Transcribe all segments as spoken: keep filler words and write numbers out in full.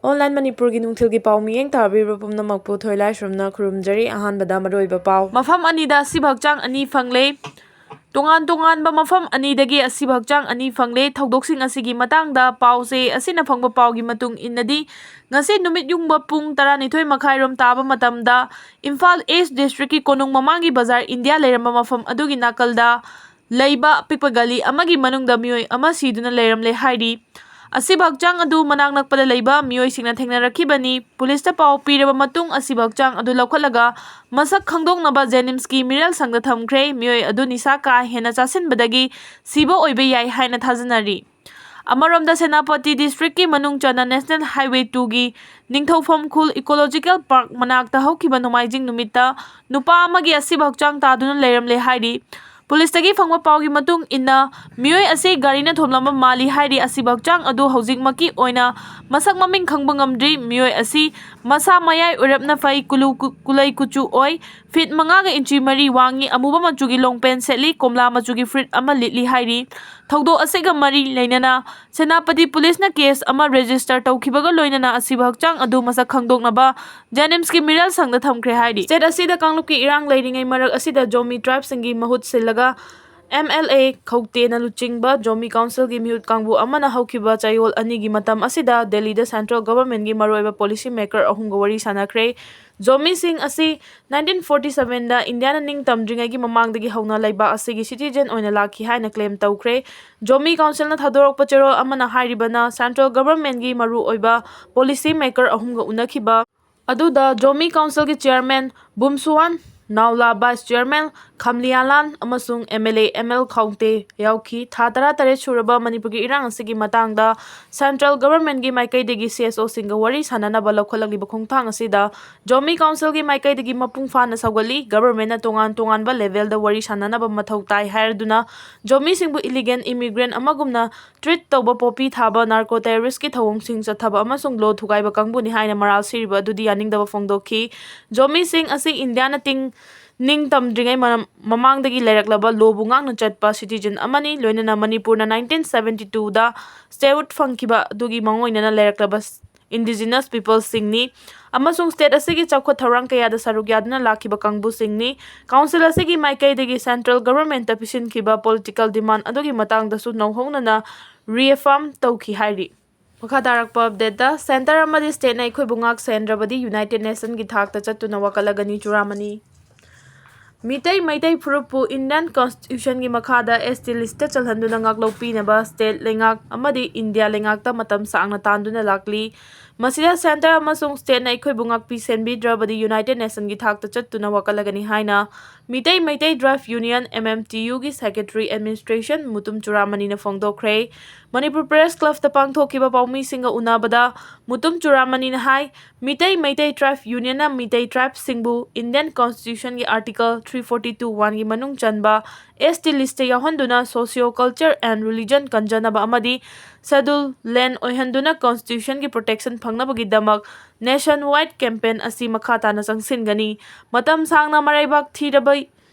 Online ꯃꯅꯤꯄꯨꯔꯒꯤ ꯅꯨꯡꯊꯤꯜꯒꯤ ꯄꯥꯎ ꯃꯤꯠꯌꯦꯡ ꯇꯥꯕꯤꯔꯤꯕ ꯄꯨꯝꯅꯃꯛꯄꯨ ꯊꯣꯏꯂꯥꯏꯁ꯭ꯔꯝꯅ ꯈꯨꯔꯨꯝꯖꯔꯤ꯫ ꯑꯍꯥꯟꯕꯗ ꯃꯔꯨꯑꯣꯏꯕ ꯄꯥꯎ꯫ ꯃꯐꯝ ꯑꯅꯤꯗ ꯑꯁꯤꯕ ꯍꯛꯆꯥꯡ ꯑꯅꯤ ꯐꯪꯂꯦ꯫ ꯇꯣꯉꯥꯟ ꯇꯣꯉꯥꯟꯕ ꯃꯐꯝ ꯑꯅꯤꯗꯒꯤ ꯑꯁꯤꯕ ꯍꯛꯆꯥꯡ ꯑꯅꯤ ꯐꯪꯂꯦ꯫ ꯊꯧꯗꯣꯛꯁꯤꯡ ꯑꯁꯤꯒꯤ ꯃꯇꯥꯡꯗ ꯄꯥꯎ ꯆꯦ ꯑꯁꯤꯅ ꯐꯪꯕ ꯄꯥꯎꯒꯤ ꯃꯇꯨꯡ ꯏꯟꯅꯗꯤ, ꯉꯁꯤ ꯅꯨꯃꯤꯠ ꯌꯨꯡꯕ ꯄꯨꯡ ꯇꯔꯥꯅꯤꯊꯣꯏ ꯃꯈꯥꯏꯔꯣꯝ ꯇꯥꯕ ꯃꯇꯝꯗ ꯏꯝꯐꯥꯜ ꯏꯁ ꯗꯤꯁꯇ꯭ꯔꯤꯛꯀꯤ ꯀꯣꯅꯨꯡ ꯃꯃꯥꯡꯒꯤ ꯕꯖꯥꯔ ꯏꯟꯗꯤꯌꯥ ꯂꯩꯔꯝꯕ ꯃꯐꯝ ꯑꯗꯨꯒꯤ ꯅꯥꯀꯜꯗ ꯂꯩꯕ ꯑꯄꯤꯛꯄ ꯒꯂꯤ ꯑꯃꯒꯤ ꯃꯅꯨꯡꯗ ꯃꯤꯑꯣꯏ ꯑꯃ ꯁꯤꯗꯨꯅ ꯂꯩꯔꯝꯂꯦ ꯍꯥꯏꯔꯤ꯫ ꯑꯁꯤꯕ ꯍꯛꯆꯥꯡ ꯑꯗꯨ ꯃꯅꯥꯛ ꯅꯛꯄꯗ ꯂꯩꯕ ꯃꯤꯑꯣꯏꯁꯤꯡꯅ ꯊꯦꯡꯅꯔꯛꯈꯤꯕꯅꯤ꯫ ꯄꯨꯂꯤꯁꯇ ꯄꯥꯎ ꯄꯤꯔꯕ ꯃꯇꯨꯡ ꯑꯁꯤꯕ ꯍꯛꯆꯥꯡ ꯑꯗꯨ ꯂꯧꯈꯠꯂꯒ ꯃꯁꯛ ꯈꯪꯗꯣꯛꯅꯕ ꯖꯦꯅꯤꯝꯁꯀꯤ ꯃꯤꯔꯦꯜ ꯁꯪꯗ ꯊꯝꯈ꯭ꯔꯦ꯫ ꯃꯤꯑꯣꯏ ꯑꯗꯨ ꯅꯤꯁꯥ ꯀꯥ ꯍꯦꯟꯅ ꯆꯥꯁꯤꯟꯕꯗꯒꯤ ꯁꯤꯕ ꯑꯣꯏꯕ ꯌꯥꯏ ꯍꯥꯏꯅ ꯊꯥꯖꯅꯔꯤ꯫ ꯑꯃꯔꯣꯝꯗ, ꯁꯦꯅꯥꯄꯇꯤ ꯗꯤꯁꯇ꯭ꯔꯤꯛꯀꯤ ꯃꯅꯨꯡ ꯆꯟꯅ ꯅꯦꯁꯅꯦꯜ ꯍꯥꯏꯋꯦ ꯇꯨꯒꯤ ꯅꯤꯡꯊꯧꯐꯝ ꯈꯨꯜ ꯏꯀꯣꯂꯣꯖꯤꯀꯦꯜ ꯄꯥꯔꯛ ꯃꯅꯥꯛꯇ ꯍꯧꯈꯤꯕ ꯅꯣꯡꯃꯥꯏꯖꯤꯡ ꯅꯨꯃꯤꯠꯇ ꯅꯨꯄꯥ ꯑꯃꯒꯤ ꯑꯁꯤꯕ ꯍꯛꯆꯥꯡ ꯇꯥꯗꯨꯅ ꯂꯩꯔꯝꯂꯦ ꯍꯥꯏꯔꯤ꯫ ꯄꯨꯂꯤꯁꯇꯒꯤ ꯐꯪꯕ ꯄꯥꯎꯒꯤ ꯃꯇꯨꯡ ꯏꯟꯅ, ꯃꯤꯑꯣꯏ ꯑꯁꯤ ꯒꯥꯔꯤꯅ ꯊꯣꯝꯂꯝꯕ ꯃꯥꯜꯂꯤ ꯍꯥꯏꯔꯤ꯫ ꯑꯁꯤꯕ ꯍꯛꯆꯥꯡ ꯑꯗꯨ ꯍꯧꯖꯤꯛꯃꯛꯀꯤ ꯑꯣꯏꯅ ꯃꯁꯛ ꯃꯃꯤꯡ ꯈꯪꯕ ꯉꯝꯗ꯭ꯔꯤ꯫ ꯃꯤꯑꯣꯏ ꯑꯁꯤ ꯃꯁꯥ ꯃꯌꯥꯏ ꯑꯣꯏꯔꯞꯅ ꯐꯩ, ꯀꯨꯂꯨ-, ꯀꯨ-, ꯀꯨꯂꯩ ꯀꯨꯆꯨ ꯑꯣꯏ, ꯐꯤꯠ ꯃꯉꯥꯒ ꯏꯟꯆꯤ ꯃꯔꯤ ꯋꯥꯡꯉꯤ, ꯑꯃꯨꯕ ꯃꯆꯨꯒꯤ ꯂꯣꯡ ꯄꯦꯟ ꯁꯦꯠꯂꯤ, ꯀꯣꯝꯂꯥ ꯃꯆꯨꯒꯤ ꯐꯨꯔꯤꯠ ꯑꯃ ꯂꯤꯠꯂꯤ ꯍꯥꯏꯔꯤ꯫ ꯊꯧꯗꯣꯛ ꯑꯁꯤꯒ ꯃꯔꯤ ꯂꯩꯅꯅ ꯁꯦꯅꯥꯄꯇꯤ ꯄꯨꯂꯤꯁꯅ ꯀꯦꯁ ꯑꯃ ꯔꯦꯖꯤꯁꯇꯔ ꯇꯧꯈꯤꯕꯒ ꯂꯣꯏꯅꯅ ꯑꯁꯤꯕ ꯍꯛꯆꯥꯡ ꯑꯗꯨ ꯃꯁꯛ ꯈꯪꯗꯣꯛꯅꯕ ꯖꯦꯅꯤꯝꯁꯀꯤ ꯃꯤꯔꯦꯜ ꯁꯪꯗ ꯊꯝꯈ꯭ꯔꯦ ꯍꯥꯏꯔꯤ꯫ ꯁ꯭ꯇꯦꯠ ꯑꯁꯤꯗ ꯀꯥꯡꯂꯨꯞꯀꯤ ꯏꯔꯥꯡ ꯂꯩꯔꯤꯉꯩ ꯃꯔꯛ ꯑꯁꯤꯗ ꯖꯣꯃꯤ ꯇ꯭ꯔꯥꯏꯕꯁꯤꯡꯒꯤ ꯃꯍꯨꯠ ꯁꯤꯜꯂꯒ ꯑꯦꯝ ꯑꯦꯜ ꯑꯦ ꯈꯧꯇꯦꯅ ꯂꯨꯆꯤꯡꯕ ꯖꯣꯃꯤ ꯀꯥꯎꯟꯁꯤꯜꯒꯤ ꯃꯤꯍꯨꯠ ꯀꯥꯡꯕꯨ ꯑꯃꯅ ꯍꯧꯈꯤꯕ ꯆꯌꯣꯜ ꯑꯅꯤꯒꯤ ꯃꯇꯝ ꯑꯁꯤꯗ ꯗꯦꯜꯂꯤꯗ ꯁꯦꯟꯇ꯭ꯔꯦꯜ ꯒꯚꯔꯟꯃꯦꯟꯠꯀꯤ ꯃꯔꯨꯑꯣꯏꯕ ꯄꯣꯂꯤꯁꯤ ꯃꯦꯀꯔ ꯑꯍꯨꯝꯒ ꯋꯥꯔꯤ ꯁꯥꯟꯅꯈ꯭ꯔꯦ꯫ ꯖꯣꯃꯤꯁꯤꯡ ꯑꯁꯤ ꯅꯥꯏꯟꯇꯤꯟ ꯐꯣꯔꯇꯤ ꯁꯚꯦꯟꯗ ꯏꯟꯗꯤꯌꯥꯅ ꯅꯤꯡꯇꯝꯗ꯭ꯔꯤꯉꯩꯒꯤ ꯃꯃꯥꯡꯗꯒꯤ ꯍꯧꯅ ꯂꯩꯕꯥꯛ ꯑꯁꯤꯒꯤ ꯁꯤꯇꯤꯖꯦꯟ ꯑꯣꯏꯅ ꯂꯥꯛꯈꯤ ꯍꯥꯏꯅ ꯀ꯭ꯂꯦꯝ ꯇꯧꯈ꯭ꯔꯦ꯫ ꯖꯣꯃꯤ ꯀꯥꯎꯟꯁꯤꯜꯅ ꯊꯥꯗꯣꯔꯛꯄ ꯆꯦꯔꯣꯜ ꯑꯃꯅ ꯍꯥꯏꯔꯤꯕꯅ, ꯁꯦꯟꯇ꯭ꯔꯦꯜ ꯒꯚꯔꯟꯃꯦꯟꯠꯀꯤ ꯃꯔꯨꯑꯣꯏꯕ ꯄꯣꯂꯤꯁꯤ ꯃꯦꯀꯔ ꯑꯍꯨꯝꯒ ꯎꯅꯈꯤꯕ ꯑꯗꯨꯗ ꯖꯣꯃꯤ ꯀꯥꯎꯟꯁꯤꯜꯒꯤ ꯆꯤꯌꯔꯃꯦꯟ ꯕꯨꯝꯁꯨꯋꯥꯟ, ꯅꯥꯎꯂꯥ ꯚꯥꯏꯁ ꯆꯤꯌꯔꯃꯦꯟ ꯈꯝꯂꯤꯌꯥꯂꯥꯟ ꯑꯃꯁꯨꯡ M L A M L ꯈꯥꯎꯇꯦ ꯌꯥꯎꯈꯤ꯫ ꯊꯥ ꯇꯔꯥꯇꯔꯦꯠ ꯁꯨꯔꯕ ꯃꯅꯤꯄꯨꯔꯒꯤ ꯏꯔꯥꯡ ꯑꯁꯤꯒꯤ ꯃꯇꯥꯡꯗ ꯁꯦꯟꯇ꯭ꯔꯦꯜ ꯒꯚꯔꯟꯃꯦꯟꯠꯀꯤ ꯃꯥꯏꯀꯩꯗꯒꯤ ꯁꯤ ꯑꯦꯁ ꯑꯣꯁꯤꯡꯒ ꯋꯥꯔꯤ ꯁꯥꯟꯅꯅꯕ ꯂꯧꯈꯠꯂꯛꯂꯤꯕ ꯈꯣꯡꯊꯥꯡ ꯑꯁꯤꯗ ꯖꯣꯃꯤ ꯀꯥꯎꯟꯁꯤꯜꯒꯤ ꯃꯥꯏꯀꯩꯗꯒꯤ ꯃꯄꯨꯡ ꯐꯥꯅ ꯁꯧꯒꯠꯂꯤ꯫ ꯒꯚꯔꯟꯃꯦꯟꯠꯅ ꯇꯣꯉꯥꯟ ꯇꯣꯉꯥꯟꯕ ꯂꯦꯚꯦꯜꯗ ꯋꯥꯔꯤ ꯁꯥꯟꯅꯅꯕ ꯃꯊꯧ ꯇꯥꯏ ꯍꯥꯏꯔꯗꯨꯅ ꯖꯣꯃꯤꯁꯤꯡꯕꯨ ꯏꯂꯤꯒꯦꯜ ꯏꯃꯤꯒ꯭ꯔꯦꯟꯠ ꯑꯃꯒꯨꯝꯅ ꯇ꯭ꯔꯤꯠ ꯇꯧꯕ, ꯄꯣꯄꯤ ꯊꯥꯕ, ꯅꯥꯔꯀꯣ ꯇꯦꯔꯣꯔꯤꯁ꯭ꯠꯀꯤ ꯊꯧꯑꯣꯡꯁꯤꯡ ꯆꯠꯊꯕ ꯑꯃꯁꯨꯡ ꯂꯣ ꯊꯨꯒꯥꯏꯕ ꯀꯥꯡꯕꯨꯅꯤ ꯍꯥꯏꯅ ꯃꯔꯥꯜ ꯁꯤꯔꯤꯕ ꯑꯗꯨꯗꯤ ꯌꯥꯅꯤꯡꯗꯕ ꯐꯣꯡꯗꯣꯛꯈꯤ꯫ ꯖꯣꯃꯤꯁꯤꯡ ꯑꯁꯤ ꯏꯟꯗꯤꯌꯥꯅ ꯇꯤꯡ, ꯅꯤꯡꯇꯝꯗ꯭ꯔꯤꯉꯩ ꯃꯔꯝ-, ꯃꯃꯥꯡꯗꯒꯤ ꯂꯩꯔꯛꯂꯕ ꯂꯣꯕꯨ ꯉꯥꯛꯅ ꯆꯠꯄ ꯁꯤꯇꯤꯖꯦꯟ ꯑꯃꯅꯤ, ꯂꯣꯏꯅꯅ ꯃꯅꯤꯄꯨꯔꯅ ꯅꯥꯏꯟꯇꯤꯟ ꯁꯚꯦꯟꯇꯤ ꯇꯨꯗ ꯁ꯭ꯇꯦꯠꯍꯨꯗ ꯐꯪꯈꯤꯕ ꯑꯗꯨꯒꯤ ꯃꯑꯣꯡ ꯑꯣꯏꯅꯅ ꯂꯩꯔꯛꯂꯕ Indigenous Peoplesꯁꯤꯡꯅꯤ ꯑꯃꯁꯨꯡ state ꯑꯁꯤꯒꯤ ꯆꯥꯎꯈꯠ ꯊꯧꯔꯥꯡ ꯀꯌꯥꯗ ꯁꯔꯨꯛ ꯌꯥꯗꯨꯅ ꯂꯥꯛꯈꯤꯕ ꯀꯥꯡꯕꯨꯁꯤꯡꯅꯤ꯫ Council ꯑꯁꯤꯒꯤ ꯃꯥꯏꯀꯩꯗꯒꯤ central governmentꯇ ꯄꯤꯁꯤꯟꯈꯤꯕ political demand ꯑꯗꯨꯒꯤ ꯃꯇꯥꯡꯗꯁꯨ ꯅꯧꯍꯧꯅꯅ reaffirm ꯇꯧꯈꯤ ꯍꯥꯏꯔꯤ꯫ ꯃꯈꯥ ꯇꯥꯔꯛꯄ updateꯇ, centre ꯑꯃꯗꯤ stateꯅ ꯑꯩꯈꯣꯏꯕꯨ ꯉꯥꯛ ꯁꯦꯟꯗ꯭ꯔꯕꯗꯤ United Nationꯒꯤ ꯊꯥꯛꯇ ꯆꯠꯇꯨꯅ ꯋꯥꯀꯠꯂꯒꯅꯤ, ꯆꯨꯔꯥꯃꯅꯤ꯫ ꯃꯤꯇꯩ ꯃꯩꯇꯩ ꯐꯨꯔꯨꯞꯄꯨ Indian Constitutionꯒꯤ ꯃꯈꯥꯗ S T listꯇ ꯆꯜꯍꯟꯗꯨꯅ ꯉꯥꯛꯂꯧ ꯄꯤꯅꯕ state ꯂꯩꯉꯥꯛ ꯑꯃꯗꯤ India ꯂꯩꯉꯥꯛꯇ ꯃꯇꯝ ꯁꯥꯡꯅ ꯇꯥꯟꯗꯨꯅ ꯂꯥꯛꯂꯤ꯫ ꯃꯁꯤꯗ centre ꯑꯃꯁꯨꯡ stateꯅ ꯑꯩꯈꯣꯏꯕꯨ ꯉꯥꯛꯄꯤ ꯁꯦꯟꯕꯤꯗ꯭ꯔꯕꯗꯤ United Nationꯒꯤ ꯊꯥꯛꯇ ꯆꯠꯇꯨꯅ ꯋꯥꯀꯠꯂꯒꯅꯤ ꯍꯥꯏꯅ Meitei Meitei Tribe Union, M M T Uꯒꯤ secretary administration Mutum ꯆꯨꯔꯥꯃꯅꯤꯅ ꯐꯣꯡꯗꯣꯛꯈ꯭ꯔꯦ꯫ Manipur Press Clubꯇ ꯄꯥꯡꯊꯣꯛꯈꯤꯕ ꯄꯥꯎꯃꯤꯁꯤꯡꯒ ꯎꯅꯕꯗ ꯃꯨꯇꯨꯝ ꯆꯨꯔꯥꯃꯅꯤꯅ ꯍꯥꯏ, Meitei Meitei Tribe Unionꯅ Meitei tribeꯁꯤꯡꯕꯨ Indian Constitutionꯒꯤ Article three forty two one ꯒꯤ ꯃꯅꯨꯡ ꯆꯟꯕ S T listꯇ ꯌꯥꯎꯍꯟꯗꯨꯅ socio culture and religion ꯀꯟꯖꯅꯕ ꯑꯃꯗꯤ schedule land ꯑꯣꯏꯍꯟꯗꯨꯅ Constitutionꯒꯤ protection ꯐꯪꯅꯕꯒꯤꯗꯃꯛ nationwide campaign ꯑꯁꯤ ꯃꯈꯥ ꯇꯥꯅ ꯆꯪꯁꯤꯟꯒꯅꯤ꯫ ꯃꯇꯝ ꯁꯥꯡꯅ ꯃꯔꯩꯕꯥꯛ ꯊꯤꯔꯕ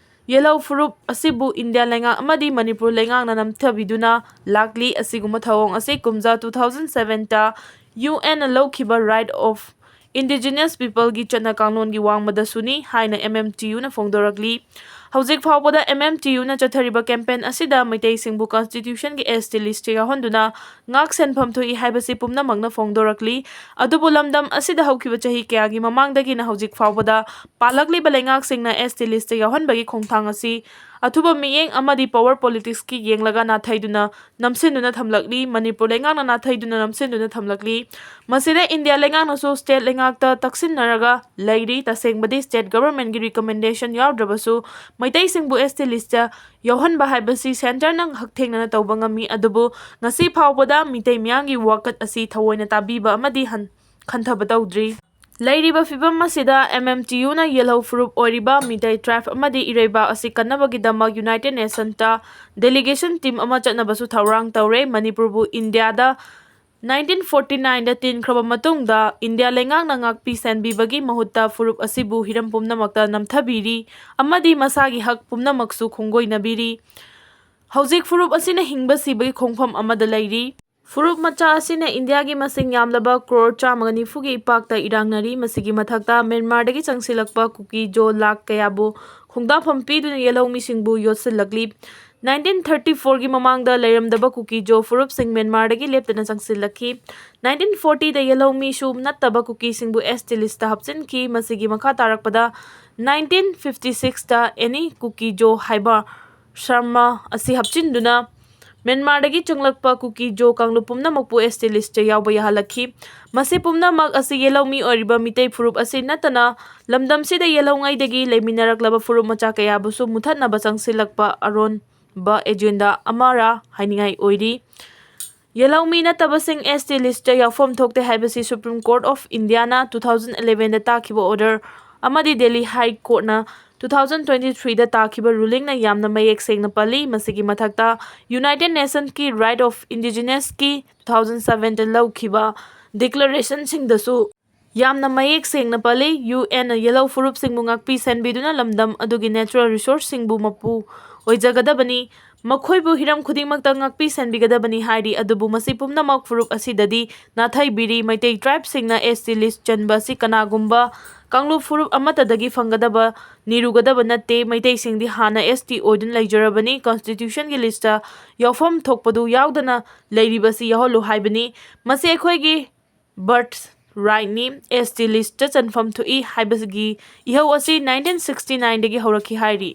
ꯌꯦꯜꯍꯧ ꯐꯨꯔꯨꯞ ꯑꯁꯤꯕꯨ India ꯂꯩꯉꯥꯛ ꯑꯃꯗꯤ ꯃꯅꯤꯄꯨꯔ ꯂꯩꯉꯥꯛꯅ ꯅꯝꯊꯕꯤꯗꯨꯅ ꯂꯥꯛꯂꯤ꯫ ꯑꯁꯤꯒꯨꯝꯕ ꯊꯧꯑꯣꯡ ꯑꯁꯤ ꯀꯨꯝꯖꯥ two thousand sevenꯇ UNꯅ ꯂꯧꯈꯤꯕ Right of Indigenous Peopleꯒꯤ ꯆꯠꯅ ꯀꯥꯡꯂꯣꯟꯒꯤ ꯋꯥꯡꯃꯗꯁꯨꯅꯤ ꯍꯥꯏꯅ M M T Uꯅ ꯐꯣꯡꯗꯣꯔꯛꯂꯤ꯫ ꯍꯧꯖꯤꯛ ꯐꯥꯎꯕꯗ M M T Uꯅ ꯆꯠꯊꯔꯤꯕ campaign ꯑꯁꯤꯗ ꯃꯩꯇꯩꯁꯤꯡꯕꯨ Constitutionꯒꯤ S T listꯇ ꯌꯥꯎꯍꯟꯗꯨꯅ ꯉꯥꯛ ꯁꯦꯟꯐꯝ ꯊꯣꯛꯏ ꯍꯥꯏꯕꯁꯤ ꯄꯨꯝꯅꯃꯛꯅ ꯐꯣꯡꯗꯣꯔꯛꯂꯤ꯫ ꯑꯗꯨꯕꯨ ꯂꯝꯗꯝ ꯑꯁꯤꯗ ꯍꯧꯈꯤꯕ ꯆꯍꯤ ꯀꯌꯥꯒꯤ ꯃꯃꯥꯡꯗꯒꯤꯅ ꯍꯧꯖꯤꯛ ꯐꯥꯎꯕꯗ ꯄꯥꯜꯂꯛꯂꯤꯕ ꯂꯩꯉꯥꯛꯁꯤꯡꯅ S T listꯇ ꯌꯥꯎꯍꯟꯕꯒꯤ ꯈꯣꯡꯊꯥꯡ ꯑꯁꯤ ꯑꯊꯨꯕ ꯃꯤꯠꯌꯦꯡ ꯑꯃꯗꯤ power politicsꯀꯤ ꯌꯦꯡꯂꯒ ꯅꯥꯊꯩꯗꯨꯅ ꯅꯝꯁꯤꯟꯗꯨꯅ ꯊꯝꯂꯛꯂꯤ꯫ ꯃꯅꯤꯄꯨꯔ ꯂꯩꯉꯥꯛꯅ ꯅꯥꯊꯩꯗꯨꯅ ꯅꯝꯁꯤꯟꯗꯨꯅ ꯊꯝꯂꯛꯂꯤ꯫ ꯃꯁꯤꯗ India ꯂꯩꯉꯥꯛꯅꯁꯨ state ꯂꯩꯉꯥꯛꯇ ꯇꯛꯁꯤꯟꯅꯔꯒ ꯂꯩꯔꯤ꯫ ꯇꯁꯦꯡꯕꯗꯤ state governmentꯀꯤ recommendation ꯌꯥꯎꯗ꯭ꯔꯕꯁꯨ ꯃꯩꯇꯩꯁꯤꯡꯕꯨ S T listꯇ ꯌꯥꯎꯍꯟꯕ ꯍꯥꯏꯕꯁꯤ centreꯅ ꯍꯛꯊꯦꯡꯅꯅ ꯇꯧꯕ ꯉꯝꯃꯤ꯫ ꯑꯗꯨꯕꯨ ꯉꯁꯤ ꯐꯥꯎꯕꯗ ꯃꯤꯇꯩ ꯃꯤꯌꯥꯝꯒꯤ ꯋꯥꯀꯠ ꯑꯁꯤ ꯊꯑꯣꯏꯅ ꯇꯥꯕꯤꯕ ꯑꯃꯗꯤ ꯍꯟ-, ꯈꯟꯊꯕ ꯇꯧꯗ꯭ꯔꯤ꯫ ꯂꯩꯔꯤꯕ ꯐꯤꯚꯝ ꯑꯁꯤꯗ M M T Uꯅ ꯌꯦꯜꯍꯧ ꯐꯨꯔꯨꯞ ꯑꯣꯏꯔꯤꯕ ꯃꯤꯇꯩ tribe ꯑꯃꯗꯤ ꯏꯔꯩꯕꯥꯛ ꯑꯁꯤ ꯀꯟꯅꯕꯒꯤꯗꯃꯛ United Nationꯇ delegation team ꯑꯃ ꯆꯠꯅꯕꯁꯨ ꯊꯧꯔꯥꯡ ꯇꯧꯔꯦ꯫ ꯃꯅꯤꯄꯨꯔꯕꯨ Indiaꯗ nineteen forty nineꯗ ꯇꯤꯟꯈ꯭ꯔꯕ ꯃꯇꯨꯡꯗ India ꯂꯩꯉꯥꯛꯅ ꯉꯥꯛꯄꯤ ꯁꯦꯟꯕꯤꯕꯒꯤ ꯃꯍꯨꯠꯇ ꯐꯨꯔꯨꯞ ꯑꯁꯤꯕꯨ ꯍꯤꯔꯝ ꯄꯨꯝꯅꯃꯛꯇ ꯅꯝꯊꯕꯤꯔꯤ ꯑꯃꯗꯤ ꯃꯁꯥꯒꯤ ꯍꯛ ꯄꯨꯝꯅꯃꯛꯁꯨ ꯈꯣꯡꯒꯣꯏꯅꯕꯤꯔꯤ꯫ ꯍꯧꯖꯤꯛ ꯐꯨꯔꯨꯞ ꯑꯁꯤꯅ ꯍꯤꯡꯕ ꯁꯤꯕꯒꯤ ꯈꯣꯡꯐꯝ ꯑꯃꯗ ꯂꯩꯔꯤ꯫ ꯐꯨꯔꯨꯞ ꯃꯆꯥ ꯑꯁꯤꯅ ꯏꯟꯗꯤꯌꯥꯒꯤ ꯃꯁꯤꯡ ꯌꯥꯝꯂꯕ ꯀ꯭ꯔꯣꯔ ꯆꯥꯝꯃꯒ ꯅꯤꯐꯨꯒꯤ ꯏꯄꯥꯛꯇ ꯏꯔꯥꯡꯅꯔꯤ꯫ ꯃꯁꯤꯒꯤ ꯃꯊꯛꯇ ꯃ꯭ꯌꯥꯟꯃꯥꯔꯗꯒꯤ ꯆꯪꯁꯤꯜꯂꯛꯄ ꯀꯨꯀꯤ ꯖꯣ ꯂꯥꯈ ꯀꯌꯥꯕꯨ ꯈꯣꯡꯗꯥꯐꯝ ꯄꯤꯗꯨꯅ ꯌꯦꯜꯍꯧꯃꯤꯁꯤꯡꯕꯨ ꯌꯣꯠꯁꯤꯜꯂꯛꯂꯤ꯫ ꯅꯥꯏꯟꯇꯤꯟ ꯊꯥꯔꯇꯤ ꯐꯣꯔꯒꯤ ꯃꯃꯥꯡꯗ ꯂꯩꯔꯝꯗꯕ ꯀꯨꯀꯤ ꯖꯣ ꯐꯨꯔꯨꯞꯁꯤꯡ ꯃ꯭ꯌꯥꯟꯃꯥꯔꯗꯒꯤ ꯂꯦꯞꯇꯅ ꯆꯪꯁꯤꯜꯂꯛꯈꯤ꯫ ꯅꯥꯏꯟꯇꯤꯟ ꯐꯣꯔꯇꯤꯗ ꯌꯦꯜꯍꯧꯃꯤꯁꯨ ꯅꯠꯇꯕ ꯀꯨꯀꯤꯁꯤꯡꯕꯨ S T listꯇ ꯍꯥꯞꯆꯤꯟꯈꯤ꯫ ꯃꯁꯤꯒꯤ ꯃꯈꯥ ꯇꯥꯔꯛꯄꯗ ꯅꯥꯏꯟꯇꯤꯟ ꯐꯤꯐꯇꯤ ꯁꯤꯛꯁꯇ ꯑꯦꯅꯤ ꯀꯨꯀꯤ ꯖꯣ ꯍꯥꯏꯕ ꯁꯔꯃ ꯑꯁꯤ ꯍꯥꯞꯆꯤꯟꯗꯨꯅ ꯃ꯭ꯌꯥꯟꯃꯥꯔꯗꯒꯤ ꯆꯪꯂꯛꯄ ꯀꯨꯀꯤ ꯖꯣ ꯀꯥꯡꯂꯨꯞ ꯄꯨꯝꯅꯃꯛꯄꯨ S T listꯇ ꯌꯥꯎꯕ ꯌꯥꯍꯜꯂꯛꯈꯤ꯫ ꯃꯁꯤ ꯄꯨꯝꯅꯃꯛ ꯑꯁꯤ ꯌꯦꯜꯍꯧꯃꯤ ꯑꯣꯏꯔꯤꯕ ꯃꯤꯇꯩ ꯐꯨꯔꯨꯞ ꯑꯁꯤ ꯅꯠꯇꯅ ꯂꯝꯗꯝꯁꯤꯗ ꯌꯦꯜꯍꯧꯉꯩꯗꯒꯤ ꯂꯩꯃꯤꯟꯅꯔꯛꯂꯕ ꯐꯨꯔꯨꯞ ꯃꯆꯥ ꯀꯌꯥꯕꯨꯁꯨ ꯃꯨꯊꯠꯅꯕ ꯆꯪꯁꯤꯜꯂꯛꯄ ꯑꯔꯣꯟꯕ ꯑꯦꯖꯦꯟꯗꯥ ꯑꯃꯔ ꯍꯥꯏꯅꯤꯡꯉꯥꯏ ꯑꯣꯏꯔꯤ꯫ ꯌꯦꯜꯍꯧꯃꯤ ꯅꯠꯇꯕꯁꯤꯡ S T listꯇ ꯌꯥꯎꯐꯝ ꯊꯣꯛꯇꯦ ꯍꯥꯏꯕꯁꯤ Supreme Court of Indiaꯅ two thousand elevenꯗ ꯇꯥꯈꯤꯕ order ꯑꯃꯗꯤ Delhi High Courtꯅ two thousand twenty threeꯗ ꯇꯥꯈꯤꯕ rulingꯅ ꯌꯥꯝꯅ ꯃꯌꯦꯛ ꯁꯦꯡꯅ ꯄꯜꯂꯤ꯫ ꯃꯁꯤꯒꯤ ꯃꯊꯛꯇ United Nationsꯀꯤ Right of Indigenousꯀꯤ two thousand sevenꯗ ꯂꯧꯈꯤꯕ declarationꯁꯤꯡꯗꯁꯨ ꯌꯥꯝꯅ ꯃꯌꯦꯛ ꯁꯦꯡꯅ ꯄꯜꯂꯤ꯫ UNꯅ ꯌꯦꯜꯍꯧ ꯐꯨꯔꯨꯞꯁꯤꯡꯕꯨ ꯉꯥꯛꯄꯤ ꯁꯦꯟꯕꯤꯗꯨꯅ ꯂꯝꯗꯝ ꯑꯗꯨꯒꯤ natural resourceꯁꯤꯡꯕꯨ ꯃꯄꯨ ꯑꯣꯏꯖꯒꯗꯕꯅꯤ, ꯃꯈꯣꯏꯕꯨ ꯍꯤꯔꯝ ꯈꯨꯗꯤꯡꯃꯛꯇ ꯉꯥꯛꯄꯤ ꯁꯦꯟꯕꯤꯒꯗꯕꯅꯤ ꯍꯥꯏꯔꯤ꯫ ꯑꯗꯨꯕꯨ ꯃꯁꯤ ꯄꯨꯝꯅꯃꯛ ꯐꯨꯔꯨꯞ ꯑꯁꯤꯗꯗꯤ ꯅꯥꯊꯩꯕꯤꯔꯤ꯫ ꯃꯩꯇꯩ tribeꯁꯤꯡꯅ S T list ꯆꯟꯕ ꯑꯁꯤ ꯀꯅꯥꯒꯨꯝꯕ ꯀꯥꯡꯂꯨꯞ ꯐꯨꯔꯨꯞ ꯑꯃꯠꯇꯗꯒꯤ ꯐꯪꯒꯗꯕ, ꯅꯤꯔꯨꯒꯗꯕ ꯅꯠꯇꯦ꯫ ꯃꯩꯇꯩꯁꯤꯡꯗꯤ ꯍꯥꯟꯅ S T ꯑꯣꯏꯗꯨꯅ ꯂꯩꯖꯔꯕꯅꯤ꯫ Constitutionꯒꯤ listꯇ ꯌꯥꯎꯐꯝ ꯊꯣꯛꯄꯗꯨ ꯌꯥꯎꯗꯅ ꯂꯩꯔꯤꯕꯁꯤ ꯌꯥꯎꯍꯜꯂꯨ ꯍꯥꯏꯕꯅꯤ꯫ ꯃꯁꯤ ꯑꯩꯈꯣꯏꯒꯤ birth rightꯅꯤ꯫ S T listꯇ ꯆꯟꯐꯝ ꯊꯣꯛꯏ ꯍꯥꯏꯕꯒꯤ ꯏꯍꯧ ꯑꯁꯤ nineteen sixty nineꯗꯒꯤ ꯍꯧꯔꯛꯈꯤ ꯍꯥꯏꯔꯤ꯫